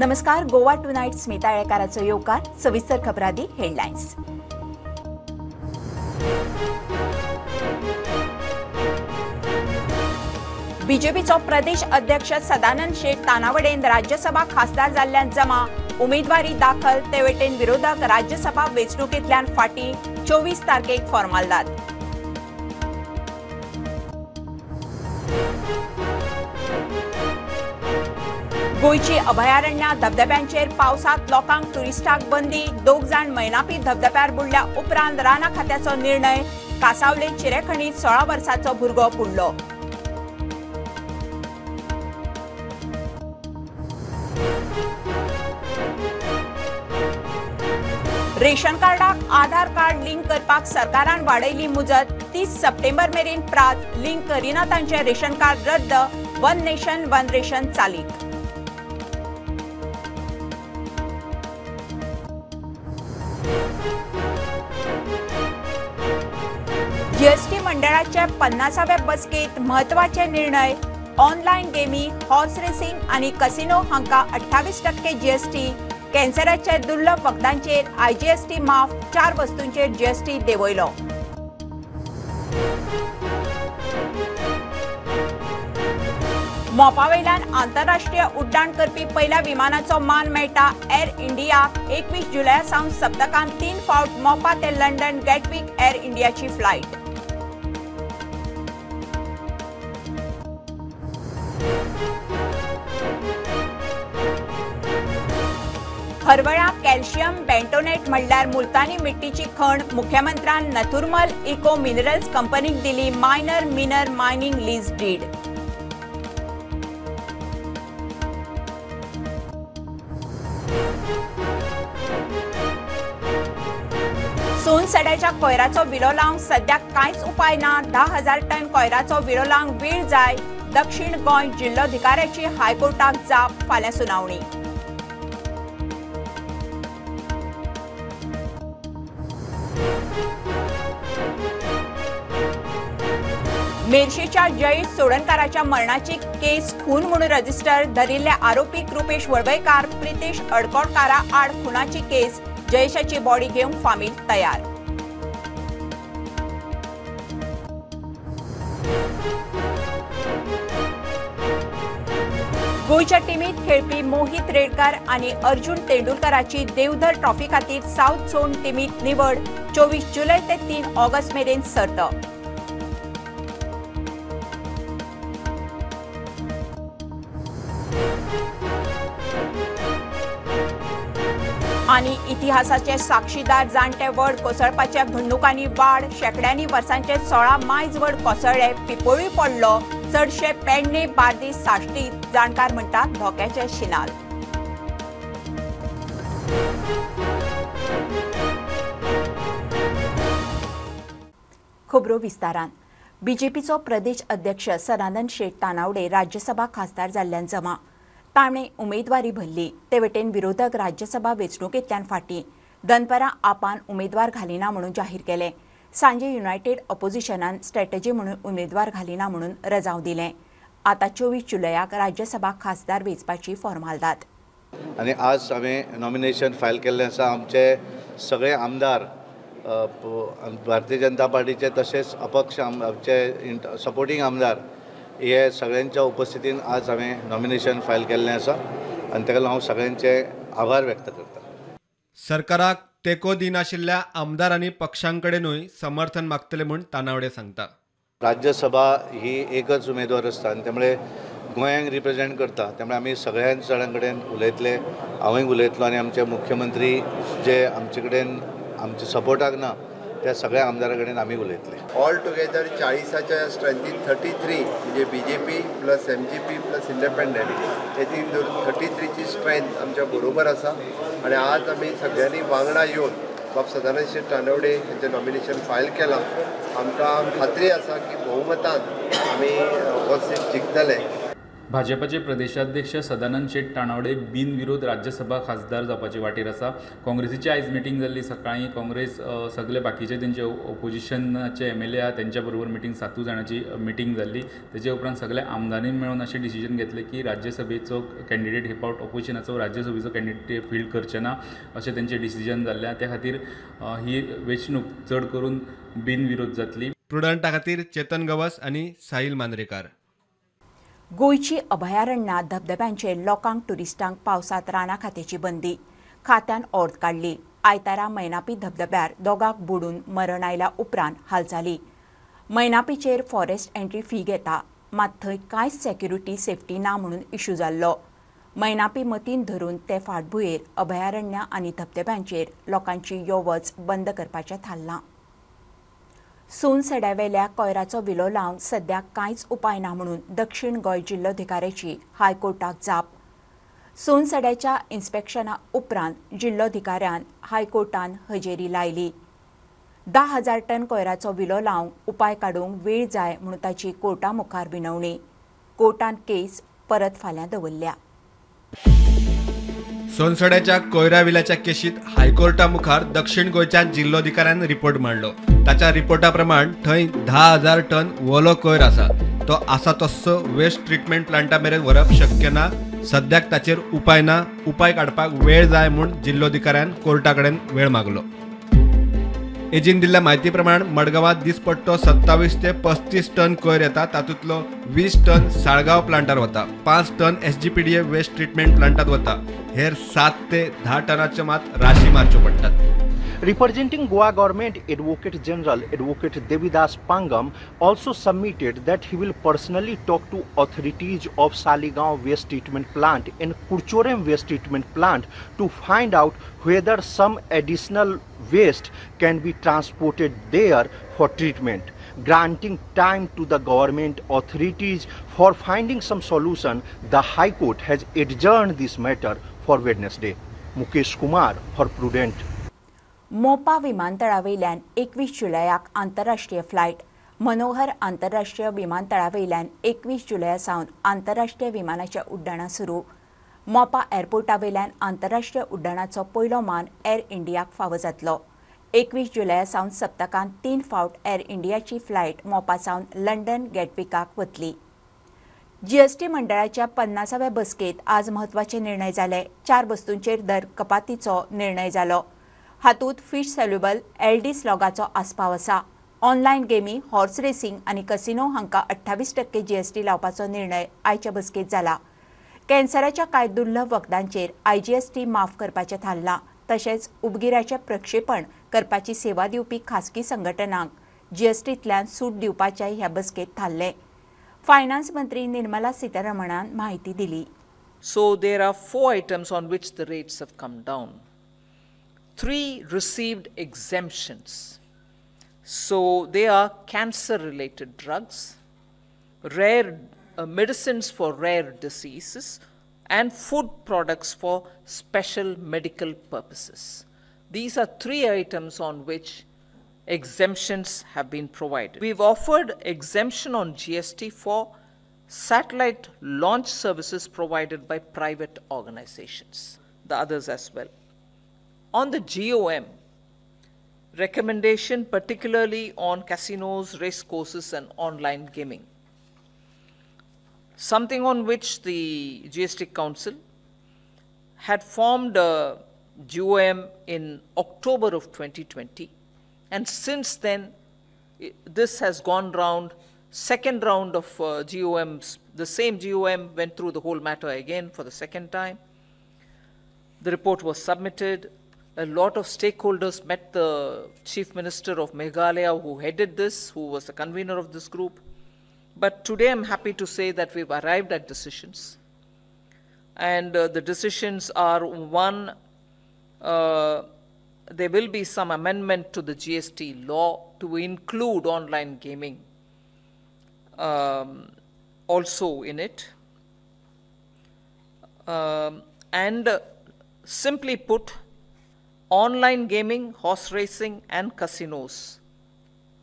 नमस्कार, गोवा टुनायट स्मिता येळकाराचो येवकार. सविस्तर खबरांनी हेडलायन्स. बीजेपीचो प्रदेश अध्यक्ष सदानंद शेट तानावडेन राज्यसभा खासदार जाल्ल्यान जमा उमेदवारी दाखल. ते वटेन विरोधक राज्यसभा वेंचणुकेंतल्यान फाटीं 24 तारखेक फॉर्मालदाद. गोंयची अभयारण्यां धबधब्यांचेर पावसांत लोकांक ट्युरिस्टांक बंदी. 2 जाण मैनापी धबधब्यार बुडल्या उपरांत रानां खात्याचो निर्णय. कासावले चिरेखणीत 16 वर्सांचो भुरगो बुडलो. रेशन कार्डाक आधार कार्ड लिंक करपाक सरकारान वाडयली मुजत. 30 सप्टेंबर मेरेन प्रात लिंक करिना तांचे रेशन कार्ड रद्द. वन नेशन वन रेशन चालीक. जीएसटी मंडळाच्या 50व्या बसकेत म्हत्वाचे निर्णय. ऑनलायन गेमी, हॉर्स रेसिंग आनी कसिनो हांकां 28% जीएसटी. कॅन्सराच्या दुर्लभ वखदांचेर आयजीएसटी माफ. 4 वस्तूंचेर जीएसटी देंवयलो. मोपावयल्यान आंतरराष्ट्रीय उड्डाण करपी पयल्या विमानाचो मान मेळटा एर इंडियाक. 21 जुलया सावन सप्तकांत 3 फावट मोपा ते लंडन गॅटविक एर इंडियाची फ्लायट. हरवळा कॅल्शियम बेंटोनेट म्हणल्यार मुलतानी मिट्टीची खण. मुख्यमंत्र्यान नथुरमल इको मिनरल्स कंपनीक दिली minor minor mining lease deed. सोनसड्याच्या कोयराचो विलो लावंक सद्याक कांयच उपाय ना. 10,000 टन कोयराचो विलो लावंक वेळ जाय. दक्षिण गोंय जिल्लोधिकाऱ्याची हायकोर्टाक जाप. फाल्यां सुनावणी. मेरशेच्या जयेश चोडणकाराच्या मरणाची केस खून म्हणून रजिस्टर. धरिल्ल्या आरोपी कृपेश वळवयकार, प्रितेश अडकोणकारा आड खुनाची केस. जयेशाची बॉडी घेवंक फामील तयार. गोंयच्या टिमीत खेळपी मोहित रेडकर आनी अर्जुन तेंडुलकराची देवधर ट्रॉफी खातीर साउथ झोन टिमीत निवड. 24 जुलय ते 3 ऑगस्ट मेरेन सर्त. आनी इतिहासाचे साक्षीदार जाणटे वड कोसळपाच्या घडणुकांनी वाड. शेंकड्यांनी वर्सांचे 16 मायज वड कोसळ्ळे. पिपोळी पडलो. चडशे पेडणे, बार्देस, साश्टी. जाणकार म्हणटात धोक्याचे शिनाल. खबरो विस्तारान. बीजेपीचो प्रदेश अध्यक्ष सदानंद शेट तानावडे राज्यसभा खासदार जाल्ल्यान जमा. ताणें उमेदवारी भरली. ते वटेन विरोधक राज्यसभा वेंचणुकेंतल्यान फाटीं. दनपरां आपान उमेदवार घालिना म्हणून जाहीर केलें. सांजे युनायटेड ऑपोजिशनान स्ट्रॅटजी म्हणून उमेदवार घालिना म्हणून रजाव दिलें. आतां 24 जुलयाक राज्यसभा खासदार वेंचपाची फॉर्मालदाद. आनी आज हांवें नॉमिनेशन फायल केल्लें आसा. आमचे सगळे आमदार भारतीय जनता पार्टीचे तशेंच अपक्ष आमचे सपोर्टींग आमदार हे सगळ्यांच्या उपस्थितीन आज हांवें नॉमिनेशन फायल केल्लें आसा आनी ताका लागून हांव सगळ्यांचे आभार व्यक्त करता. सरकाराक तेंको दिनाशिल्ल्या आमदारांनी पक्षांकडेनूय समर्थन मागतले म्हूण तानावडे सांगता. राज्यसभा ही एकच उमेदवार आसता आनी त्यामुळे गोंयांक रिप्रेजेंट करता. त्यामुळे आमी सगळ्यां जाणां कडेन उलयतले, हांवूय उलयतलो आनी आमचे मुख्यमंत्री जे आमचे कडेन आमचे सपोर्टाक ना त्या सगळ्या आमदारां कडेन आमी उलयतले. ऑल टुगेदर 40च्या स्ट्रेंथीन 33 म्हणजे B J P plus M G P plus independent हे तीन धरून 33ची स्ट्रेंथ आमच्या बरोबर आसा. आनी आज आमी सगळ्यांनी वांगडा येवन बाब सदानंद शेट तानावडे हेंचें नॉमिनेशन फायल केलां. आमकां खात्री आसा की बहुमतान आमी हो सीट जिखतले. भाजपाचे प्रदेशाध्यक्ष सदानंद शेट तानावडे बिनविरोध राज्यसभा खासदार जावपाचे वाटेर आसा. काँग्रेसीची आयज मिटींग जाल्ली सकाळीं. काँग्रेस सगळे बाकीचे तेंचे ओपोजिशनाचे एमएलए आहा तेंच्या बरोबर मिटींग 7 जाणांची मिटींग जाल्ली. तेजे उपरांत सगळे आमदारांनी मेळून अशें डिसिजन घेतलें की राज्यसभेचो कॅन्डिडेट हे फावट ओपोजिशनाचो राज्यसभेचो कॅन्डिडेट फिल्ड करचे ना अशें तेंचें डिसिजन जाल्लें. त्या खातीर ही वेंचणूक चड करून बिनविरोध जातली. प्रुडंटा खातीर चेतन गवस आनी साहिल मांद्रेकार. गोंयची अभयारण्यां धबधब्यांचेर लोकांक ट्युरिस्टांक पावसांत रानां खात्याची बंदी. खात्यान ऑर्द काडली. आयतारा मैनापी धबधब्यार दोगांक बुडून मरण आयल्या उपरांत हालचाली. मैनापीचेर फॉरेस्ट एंट्री फी घेता, मात थंय कांयच सेक्युरिटी सेफ्टी ना म्हणून इश्यू जाल्लो. मैनापी मतीन धरून ते फाटभुंयेर अभयारण्यां आनी धबधब्यांचेर लोकांची यो वच बंद करपाचें थारलां. सोनसड्यावेल्या कोयराचो विलो लावंक सद्या कांयच उपाय ना म्हणून दक्षिण गोंय जिल्लोधिकाऱ्याची हायकोर्टाक जाप. सोनसड्याच्या इन्स्पेक्शना उपरांत जिल्लोधिकाऱ्यान हायकोर्टान हजेरी लायली. 10,000 टन कोयराचो विलो लावंक उपाय काडूंक वेळ जाय म्हणून ताची कोर्टा मुखार विनवणी. कोर्टान केस परत फाल्यां दवरल्या. सोनसड्याच्या कोयरा विल्याच्या केशीत हायकोर्टा मुखार दक्षिण गोंयच्या जिल्लोधिकाऱ्यान रिपोर्ट मांडलो. ताच्या रिपोर्टा प्रमाण थंय 10,000 टन ओलो कोयर आसा. तो आसा तस्सो वेस्ट ट्रिटमेंट प्लांटा मेरेन व्हरप शक्य ना. सद्याक ताचेर उपाय ना. उपाय काडपाक वेळ जाय म्हूण जिल्लोधिकाऱ्यान कोर्टा कडेन वेळ मागलो. एजीन दिल्ल्या म्हायती प्रमाण मडगांवांत दिसपट्टो 27 ते 35 टन कोयर येता. तातूंतलो 20 टन साळगांव प्लांटार वता, 5 टन एसजीपीडीए वेस्ट ट्रिटमेंट प्लांटात वता, हेर 7 ते 10 टनाच्यो मात राशी मारच्यो पडटात. Representing Goa government, Advocate General Advocate Devidas Pangam also submitted that he will personally talk to authorities of Saligao waste treatment plant and Curchorem waste treatment plant to find out whether some additional waste can be transported there for treatment. Granting time to the government authorities for finding some solution, the High Court has adjourned this matter for Wednesday. Mukesh Kumar for Prudent. Mopa विमानतळावेल्यान 21 जुलयाक आंतरराष्ट्रीय flight. Manohar आंतरराष्ट्रीय विमानतळावेल्यान 21 जुलया सावन आंतरराष्ट्रीय विमानाच्या उड्डाणां सुरू. मोपा एअरपोर्टावेल्यान आंतरराष्ट्रीय उड्डाणाचो पयलो मान एअर इंडियाक फावो जातलो. 21 जुलया सावन सप्तकांत 3 फावट एअर इंडियाची फ्लायट मोपा सावन लंडन गेटविकाक वतली. जीएसटी मंडळाच्या 50व्या बसकेत आज म्हत्वाचे निर्णय जाले. 4 वस्तूंचेर दर कपातीचो निर्णय जालो. हातूंत फिश सॉल्युबल एलडी स्लॉगाचो आस्पाव आसा. ऑनलायन गेमी, हॉर्स रेसिंग आनी कसिनो हांकां 28% जीएसटी लावपाचो निर्णय आयच्या बसकेत जाला. कॅन्सराच्या कांय दुर्लभ वखदांचेर आयजीएसटी माफ करपाचें थारलां. तशेंच उपगिऱ्याचें प्रक्षेपण करपाची सेवा दिवपी खासगी संघटनांक जीएसटींतल्यान सूट दिवपाचें ह्या बसकेत थारलें. फायनान्स मंत्री निर्मला सीतारमणान म्हायती दिली. So there are 4 items on which the rates have come down. 3 received exemptions. So they are cancer-related drugs, rare medicines for rare diseases, and food products for special medical purposes. These are 3 items on which exemptions have been provided. We've offered exemption on GST for satellite launch services provided by private organizations, the others as well. On the GOM, recommendation particularly on casinos, race courses and online gaming. Something on which the GST Council had formed a GOM in October of 2020, and since then this has gone round, second round of GOMs, the same GOM went through the whole matter again for the second time. The report was submitted. A lot of stakeholders met the Chief Minister of Meghalaya who headed this, who was the convener of this group. But today I'm happy to say that we've arrived at decisions. And the decisions are, one, there will be some amendment to the GST law to include online gaming also in it. And simply put, online gaming, horse racing and casinos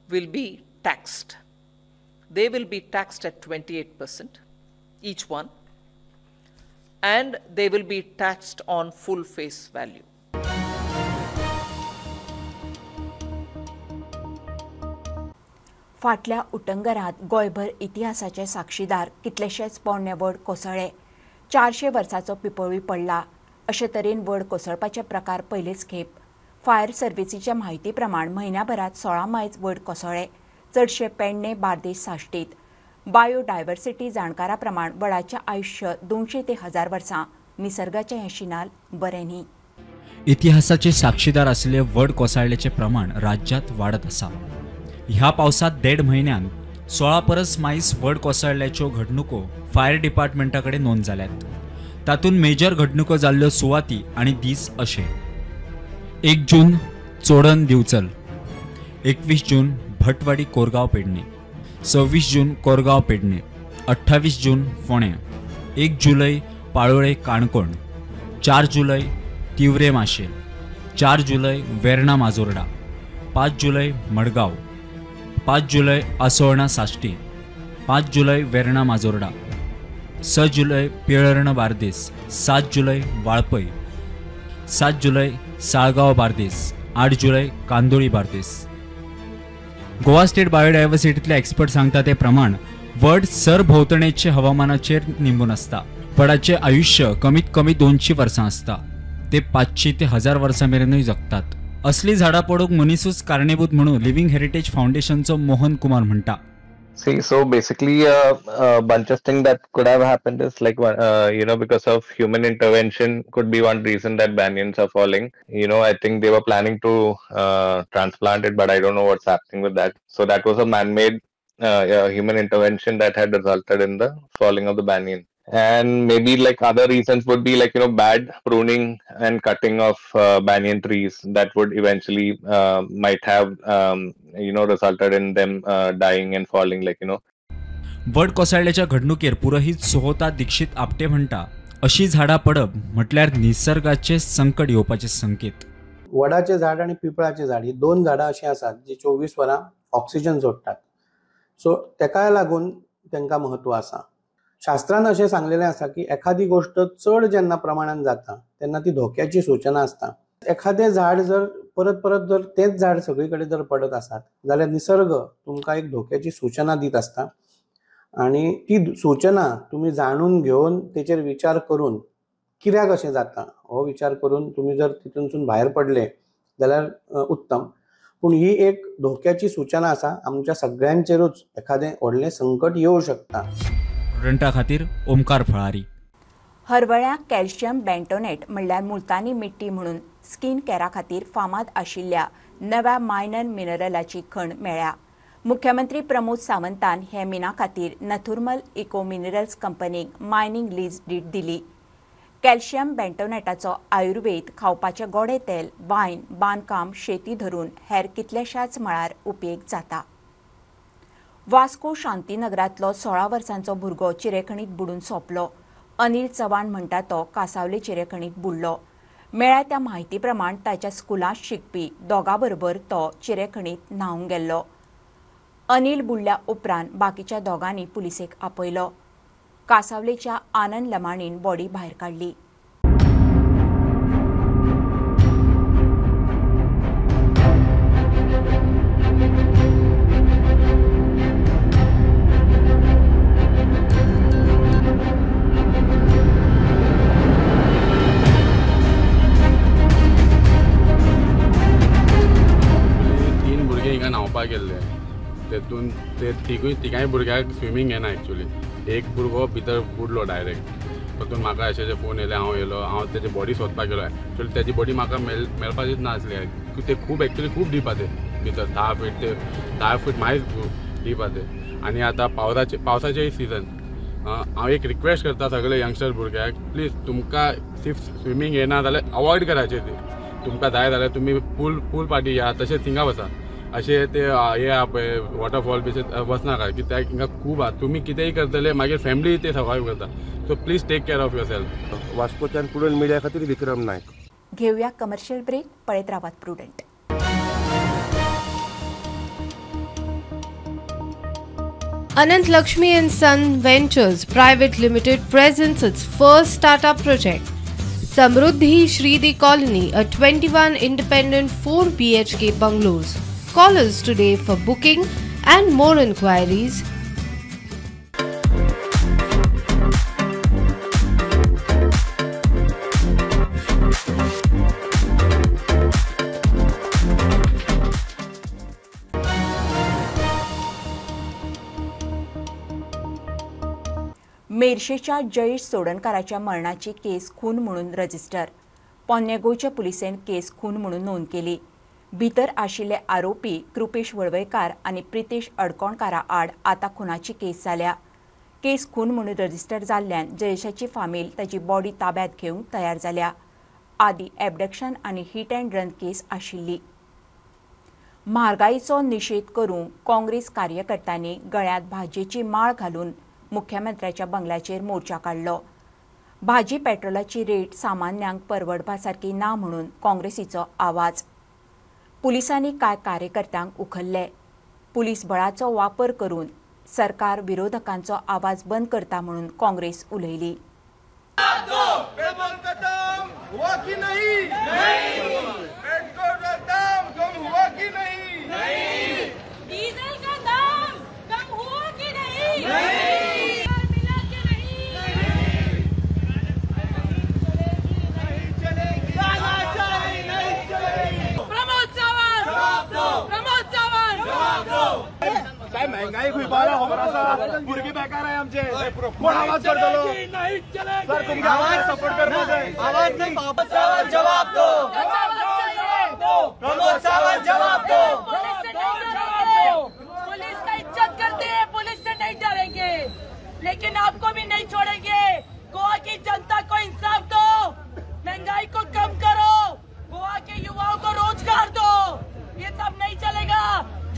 will be taxed. They will be taxed at 28% each one. and they will be taxed on full face value. फाटल्या उटंगरात गोंयभर इतिहासाचे साक्षीदार कितलेशेच पोरणे वड कोसळ्ळे. 400 वर्सांचो पिपळूय पडला. अशे तरेन वड कोसळपाचे प्रकार पयलेच खेप. फायर सर्व्हिसीच्या म्हायती प्रमाण म्हयन्याभरात 16 मायज वड कोसळ्ळे, चडशे पेडणे, बार्देश, साश्टीत. बायोडायव्हर्सिटी जाणकारा प्रमाण वडाचें आयुश्य 200 ते 1000 वर्सां. निसर्गाचें हें शिनाल बरें न्ही. इतिहासाचे साक्षीदार आशिल्ले वड कोसळ्ळ्याचें प्रमाण राज्यांत वाडत आसा. ह्या पावसात 1.5 म्हयन्यांत 16 परस मायस वड कोसळ्ळ्याच्यो घडणुको फायर डिपार्टमेंटा कडेन नोंद जाल्यात. तातूंत मेजर घडणुको जाल्ल्यो सुवाती आनी दीस अशे: 1 जून चोडण दिवचल, 21 जून भटवाडी कोरगांव पेडणे, 26 जून कोरगांव पेडणे, 28 जून फोंड्या, 1 जुलय पाळोळे काणकोण, 4 जुलय तिवरे माशेल, 4 जुलय वेर्णा माजोर्डा, 5 जुलय मडगांव, 5 जुलय असोळणा साश्टी, 5 जुलय वेर्णा माजोर्डा, 6 जुलय पिळर्ण बार्देस, 7 जुलय वाळपय, 7 जुलय साळगांव बार्देस, 8 जुलय कांदोळी बार्देस. गोवा स्टेट बायोडायव्हर्सिटीतले एक्सपर्ट सांगता ते प्रमाण वड सरभोंवतणेचे हवामानाचेर निंबून आसता. वडाचे आयुष्य कमीत कमी 200 वर्सां आसता. ते 500 ते 1000 वर्सां मेरेनूय जगतात. असली झाडां पडूंक मनिसूच कारणीभूत म्हणून लिव्हिंग हेरिटेज फाउंडेशनचो मोहन कुमार म्हणटा. See, so basically a bunch of things that could have happened is like, you know, because of human intervention could be one reason that banyans are falling. You know, I think they were planning to transplant it, but I don't know what's happening with that. So that was a man-made human intervention that had resulted in the falling of the banyan. And maybe like other reasons would be like, you know, bad pruning and cutting of banyan trees that would eventually might have, you know, resulted in them dying and falling, like, you know. वड कोसळ्ळ्याच्या घडणुकेर पुरोहीत सोहोता दीक्षित आपटे म्हणटा, अशी झाडां पडप म्हटल्यार निसर्गाचे संकट येवपाचे संकेत. वडाचे झाड आनी पिपळाचे झाड ही दोन झाडां अशीं आसात जी 24 वरां ऑक्सिजन सोडटात. सो तेकाय लागून तांकां म्हत्व आसा. शास्त्रान अशें सांगलेलें आसा की एखादी गोष्ट चड जेन्ना प्रमाणान जाता तेन्ना ती धोक्याची सूचना आसता. एखादें झाड जर परत परत जर तेच झाड सगळी कडेन जर पडत आसात जाल्यार निसर्ग तुमकां एक धोक्याची सूचना दीत आसता आनी ती सूचना तुमी जाणून घेवन तेचेर विचार करून कित्याक अशें जाता हो विचार करून तुमी जर तितूनसून भायर पडले जाल्यार उत्तम. पूण ही एक धोक्याची सूचना आसा, आमच्या सगळ्यांचेरूच एखादें व्हडलें संकट येवं शकता. प्रुडंटा खातीर ओमकार फळारी. हरवळ्या कॅल्शियम बेंटोनेट म्हणल्यार मुलतानी मिट्टी म्हणून स्किन केअरा खातीर फामाद आशिल्ल्या नव्या मायनर मिनरलाची खण मेळ्ळ्या. मुख्यमंत्री प्रमोद सावंतान हे मिना खातीर नथुरमल इको मिनरल्स कंपनीक मायनिंग लीज did दिली. कॅल्शियम बेंटोनेटाचो आयुर्वेद, खावपाचें गोडे तेल, वायन, बांदकाम, शेती धरून हेर कितल्याशाच मळार उपेग जाता. वास्को शांतीनगरांतलो 16 वर्सांचो भुरगो चिरेखणीत बुडून सोंपलो. अनिल चव्हाण म्हणटा तो कासावले चिरेखणीत बुडलो. मेळ्ळ्या त्या म्हायती प्रमाण ताच्या स्कुलांत शिकपी दोगां बरोबर तो चिरेखणीत न्हावंक गेल्लो. अनिल बुडल्या उपरांत बाकीच्या दोगांनी पुलिसेक आपयलो. कासावलेच्या आनंद लमाणीन बॉडी भायर काडली. न्हांवपाक गेल्ले तेतून ते तिगांय भुरग्यांक स्विमींग येना एक्चुली. एक भुरगो भितर बुडलो डायरेक्ट. तातूंत म्हाका अशें फोन येयले, हांव येयलो, हांव तेजी बॉडी सोदपाक गेलो. एक्चुली तेजी बॉडी म्हाका मेळपाचीच नासली. ते खूब एक्चुली खूब डीप आहा ते भितर, 10 फीट ते 10 फीट मायज डीप आहा ते. आनी आतां पावसाचेय सिजन. हांव एक रिक्वेस्ट करता सगळे यंगस्टर भुरग्यांक, प्लीज तुमकां if swimming येना जाल्यार अवॉयड करायचें ती. तुमकां जाय जाल्यार तुमी पूल पार्टी या तशेंच थिंगा वचा. अशें ते हे आहा पळय वॉटरफॉल बी वचनाका, कित्याक हिंगा खूब आहा. तुमी कितेंय करतले मागीर फॅमिली ते सर्वायव करता. So please take care of yourself. वास्कोच्यान प्रुडंट मिडिया खातीर विक्रम नायक. घेवया कमर्शियल ब्रेक. पळयत रावात Prudent. Anant Lakshmi and Son Ventures Private Limited presents its first startup project, Samruddhi Shridi Colony, a 21 independent 4 BHK bungalows. Call us today for booking and more inquiries. मेरशेच्या जयेश सोडणकाराच्या मरणाची case खून म्हणून register. पोन्ने गोंयच्या पुलिसेन केस खून म्हणून नोंद केली. भितर आशिल्ले आरोपी कृपेश वळवयकार आनी प्रितेश अडकोणकारा आड आतां खुनाची केस जाल्या. केस खून म्हणून रजिस्टर जाल्ल्यान जयेशाची फामील ताची बॉडी ताब्यांत घेवंक तयार जाल्या. आदी एबडक्शन आनी हिट अँड रन केस आशिल्ली. म्हारगाईचो निशेध करूंक काँग्रेस कार्यकर्त्यांनी गळ्यांत भाजयेची माळ घालून मुख्यमंत्र्याच्या बंगल्याचेर मोर्चा काडलो. भाजी पेट्रोलाची रेट सामान्यांक परवडपा सारकी ना म्हणून काँग्रेसीचो आवाज. पुलिसांनी कांय कार्यकर्त्यांक उखल्ले. पुलीस बळाचो वापर करून सरकार विरोधकांचो आवाज बंद करता म्हणून काँग्रेस उलयली. काय महंगाई खुयपाला खबर आसा, भुरगीं बेकार आहे आमचे, कोण आवाज करतलो? सर तुमकां आवाज सपोर्ट करपाक जाय. आवाज नाही, सावंत जवाब दो, प्रमोद सावंत जवाब दो. पुलिस का इज्जत करते हैं, पुलिस से नहीं डरेंगे, लेकिन आपको भी नहीं छोड़ेंगे. गोवा की जनता को इंसाफ दो, महंगाई को कम करो, गोवा के युवाओं को रोजगार दो. ये सब नहीं चलेगा.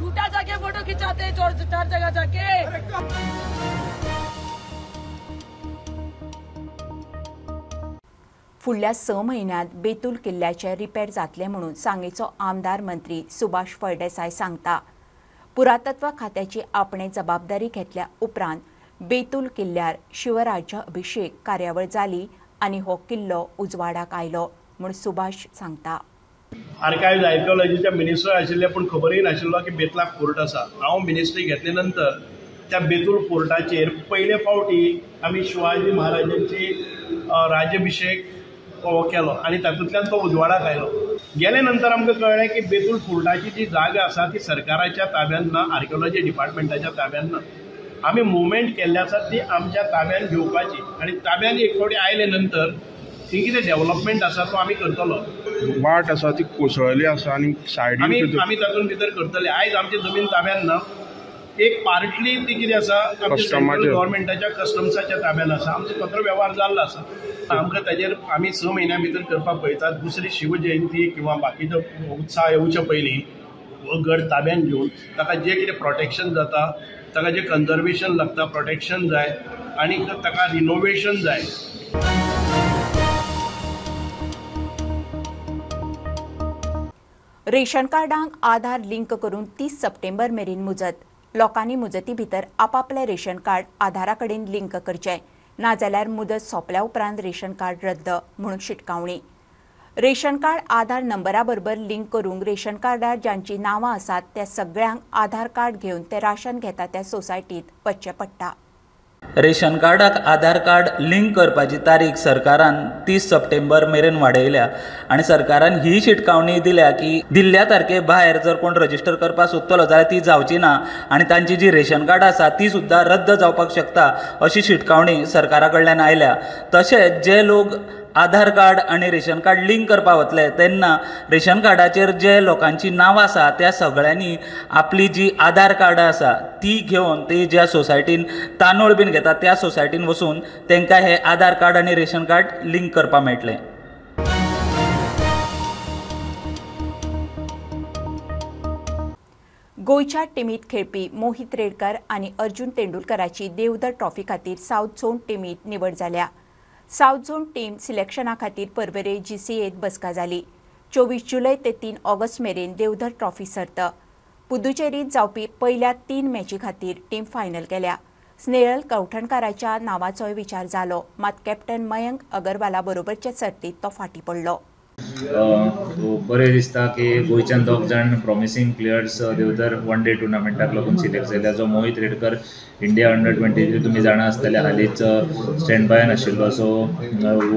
झूठा जाके फोटो खिंचाते हैं चार जगह जाके. फुडल्या 6 म्हयन्यांत बेतूल किल्ल्याचे रिपेर जातले म्हणून सांगेचो आमदार मंत्री सुभाष फळदेसाय सांगता. पुरातत्व खात्याची आपणे जबाबदारी घेतल्या उपरांत बेतूल किल्ल्यार शिवराज्य अभिषेक कार्यावळ जाली आनी हो किल्लो उजवाडाक आयलो म्हूण सुभाष सांगता. आर्कायव्ज आर्किओलॉजीच्या मिनिस्टर आशिल्ले पूण खबरूय नाशिल्लो की बेतलाक फोर्ट आसा. हांव मिनिस्ट्री घेतले नंतर त्या बेतूल फोर्टाचेर पयले फावटी आमी शिवाजी महाराजांची राज्याभिषेक केलो आनी तातूंतल्यान तो उजवाडाक आयलो. गेले नंतर आमकां कळ्ळें की बेतूल फोर्टाची जी जागा आसा ती सरकाराच्या ताब्यांत ना, आर्किओलॉजी डिपार्टमेंटाच्या ताब्यांत ना. आमी मुवमेंट केल्ली आसा ती आमच्या ताब्यांत घेवपाची आनी ताब्यांत एक फावटी आयले नंतर ती कितें डेव्हलपमेंट आसा तो आमी करतलो. वाट आसा ती कोसळ्ळी आसा आनी सायडीन आमी तातूंत भितर करतले. आयज आमची जमीन ताब्यांत ना, एक पार्टली ती कितें आसा आमच्या सेंट्रल गव्हर्मेंटाच्या कस्टम्साच्या ताब्यांत आसा. आमचो पत्र वेव्हार जाल्लो आसा. आमकां ताजेर आमी 6 म्हयन्या भितर करपाक पळयतात. दुसरी शिवजयंती किंवा बाकीचो उत्साह येवच्या पयलीं हो गड ताब्यांत घेवन ताका जें कितें प्रोटेक्शन जाता, ताका जें कन्जर्वेशन लागता, प्रोटेक्शन जाय आनी ताका रिनोवेशन जाय. रेशन कार्डांक आधार लिंक करून 30 सप्टेंबर मेरेन मुजत. लोकांनी मुजती भितर आपापले रेशन कार्ड आधारा कडेन लिंक करचें, नाजाल्यार मुदत सोंपल्या उपरांत रेशन कार्ड रद्द म्हणून शिटकावणी. रेशन कार्ड आधार नंबरा बरोबर लिंक करूंक रेशन कार्डार जांची नांवां आसात त्या सगळ्यांक आधार कार्ड घेवन ते राशन घेता त्या सोसायटींत वचचें पडटा. रेशन कार्डाक आधार कार्ड लिंक करपाची तारीख सरकारान 30 सप्टेंबर मेरेन वाडयल्या आनी सरकारान ही शिटकावणी दिल्या की दिल्ल्या तारखे भायर जर कोण रजिस्टर करपाक सोदतलो जाल्यार ती जावची ना आनी तांची जी रेशन कार्ड आसा ती सुद्दां रद्द जावपाक शकता अशी शिटकावणी सरकारा कडल्यान आयल्या. तशेंच जे लोक आधार कार्ड आनी रेशन कार्ड लिंक करपाक वतले तेन्ना रेशन कार्डाचेर जे लोकांची नांवां आसा त्या सगळ्यांनी आपली जी आधार कार्डां आसा ती घेवन ती ज्या सोसायटीन तांदूळ बीन घेता त्या सोसायटीन वचून तांकां हे आधार कार्ड आनी रेशन कार्ड लिंक करपाक मेळटलें. गोंयच्या टिमीत खेळपी मोहित रेडकर आनी अर्जुन तेंडुलकराची देवधर ट्रॉफी खातीर सावथ झोन टिमीत निवड जाल्या. सावथ झोन टीम सिलेक्शना खातीर पर्वरे जीसीएत बसका जाली. 24 जुलय ते 3 ऑगस्ट मेरेन देवधर ट्रॉफी सर्त. पुदुचेरीत जावपी पयल्या 3 मॅची खातीर टीम फायनल केल्या. स्नेहल कवठणकाराच्या नावाचोय विचार जालो, मात कॅप्टन मयंक अगरवाला बरोबरचे सर्तीत तो फाटी पडलो. बरें दिसता की गोंयच्यान 2 जाण promising players Deodhar one day टुर्नामेंटाक लागून सिलेक्ट जाल्या. जो मोहित रेडकर इंडिया अंडर 23 तुमी जाणा आसतले हालींच स्टँड बायान आशिल्लो, so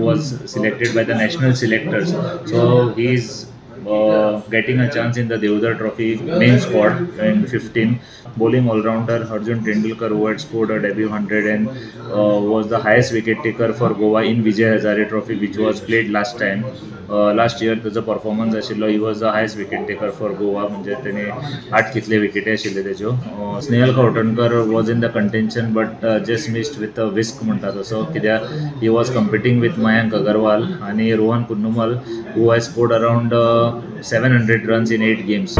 was selected by the national selectors, so he is getting a chance in the Deodhar Trophy main squad in 15. Bowling all-rounder Arjun Tendulkar, who had scored a debut 100 and was the highest wicket taker for Goa in Vijay Hazare Trophy, which was played last time. Last year ताजो performance आशिल्लो, he was the highest wicket taker for Goa, म्हणजे तेणे 8 कितले विकेटी आशिल्ले तेज्यो. Snehal Kavthankar was in the contention but just missed with a whisker म्हणटा तसो, कित्याक he was competing with Mayank Agarwal आनी Rohan Kunnummal, who has scored around 700 runs in 8 games.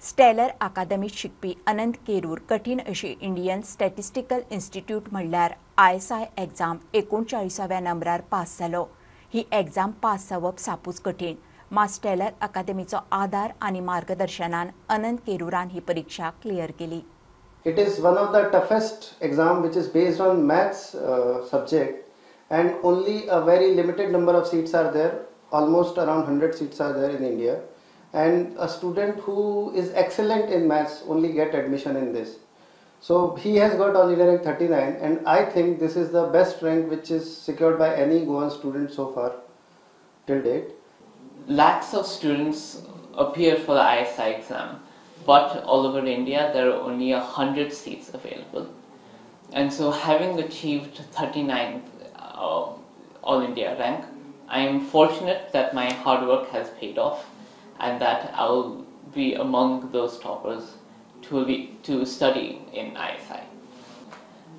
Stellar अकादमीत शिकपी अनंत केरूर कठीण अशी इंडियन स्टॅटिस्टिकल इन्स्टिट्यूट म्हणल्यार ISI exam 39व्या नंबरार pass जालो. ही एग्जाम पास जावप सापूच कठीण, मात स्टेलर अकादमीचो आदार आनी मार्गदर्शनान अनंत केरूरान ही परीक्षा क्लियर केली. It is one of the toughest exam which is based on maths subject and only a very limited number of seats are there, almost around 100 seats are there in India, and a student who is excellent in maths only get admission in this. So he has got All India rank 39 and I think this is the best rank which is secured by any Goan student so far till date. Lakhs of students appear for the ISI exam, but all over India there are only 100 seats available. And so having achieved 39th All India rank, I am fortunate that my hard work has paid off and that I'll be among those toppers to study in ISI.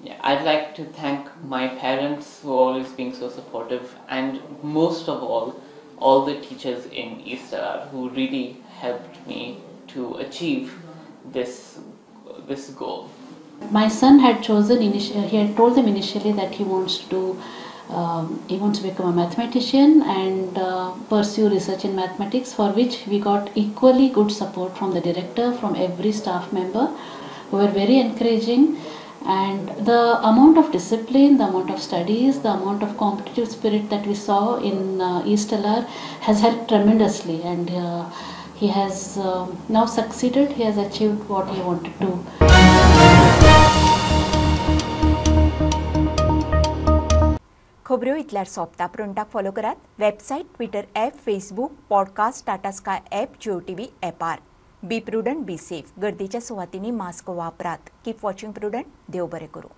Yeah, I'd like to thank my parents who are always being so supportive, and most of all the teachers in Eastellar who really helped me to achieve this goal. My son had chosen, he had told them initially that he wants to become a mathematician and pursue research in mathematics, for which we got equally good support from the director, from every staff member, who were very encouraging. And the amount of discipline, the amount of studies, the amount of competitive spirit that we saw in Eastellar has helped tremendously, and he has now succeeded. He has achieved what he wanted to. खबऱ्यो इतल्यार सोंपता. प्रुडंटाक follow करात website, Twitter app, Facebook, podcast, Tata Sky app, Jio TV ॲपार. Be prudent, be safe. गर्दीच्या सुवातींनी mask वापरात. Keep watching Prudent. देव बरें करूं.